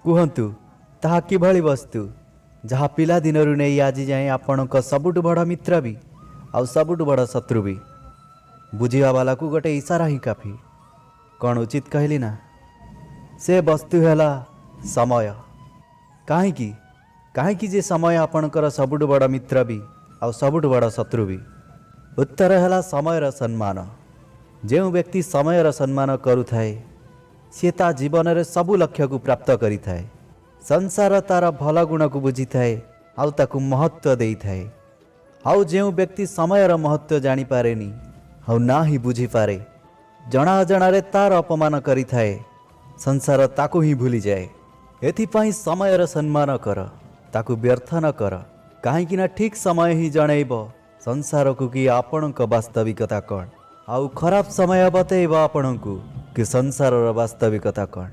କୁହନ୍ତୁ, ତାହା କିଭଳି ବସ୍ତୁ ଯାହା ପିଲାଦିନରୁ ନେଇ ଆଜି ଯାଏଁ ଆପଣଙ୍କ ସବୁଠୁ ବଡ଼ ମିତ୍ର ବି ଆଉ ସବୁଠୁ ବଡ଼ ଶତ୍ରୁ ବି? ବୁଝିବା ବାଲାକୁ ଗୋଟେ ଇସାରା ହିଁ କାଫି। କ'ଣ ଉଚିତ କହିଲି ନା? ସେ ବସ୍ତୁ ହେଲା ସମୟ। କାହିଁକି, କାହିଁକି ଯେ ସମୟ ଆପଣଙ୍କର ସବୁଠୁ ବଡ଼ ମିତ୍ର ବି ଆଉ ସବୁଠୁ ବଡ଼ ଶତ୍ରୁ ବି? ଉତ୍ତର ହେଲା ସମୟର ସମ୍ମାନ। ଯେଉଁ ବ୍ୟକ୍ତି ସମୟର ସମ୍ମାନ କରୁଥାଏ, ସିଏ ତା ଜୀବନରେ ସବୁ ଲକ୍ଷ୍ୟକୁ ପ୍ରାପ୍ତ କରିଥାଏ। ସଂସାର ତାର ଭଲ ଗୁଣକୁ ବୁଝିଥାଏ ଆଉ ତାକୁ ମହତ୍ତ୍ୱ ଦେଇଥାଏ। ଆଉ ଯେଉଁ ବ୍ୟକ୍ତି ସମୟର ମହତ୍ତ୍ୱ ଜାଣିପାରେନି ଆଉ ନା ହିଁ ବୁଝିପାରେ, ଜଣା ଅଜଣାରେ ତାର ଅପମାନ କରିଥାଏ, ସଂସାର ତାକୁ ହିଁ ଭୁଲିଯାଏ। ଏଥିପାଇଁ ସମୟର ସମ୍ମାନ କର, ତାକୁ ବ୍ୟର୍ଥ ନ କର। କାହିଁକି ନା ଠିକ୍ ସମୟ ହିଁ ଜଣେଇବ ସଂସାରକୁ କି ଆପଣଙ୍କ ବାସ୍ତବିକତା କ'ଣ, ଆଉ ଖରାପ ସମୟ ବତେଇବ ଆପଣଙ୍କୁ କି ସଂସାରର ବାସ୍ତବିକତା କ'ଣ।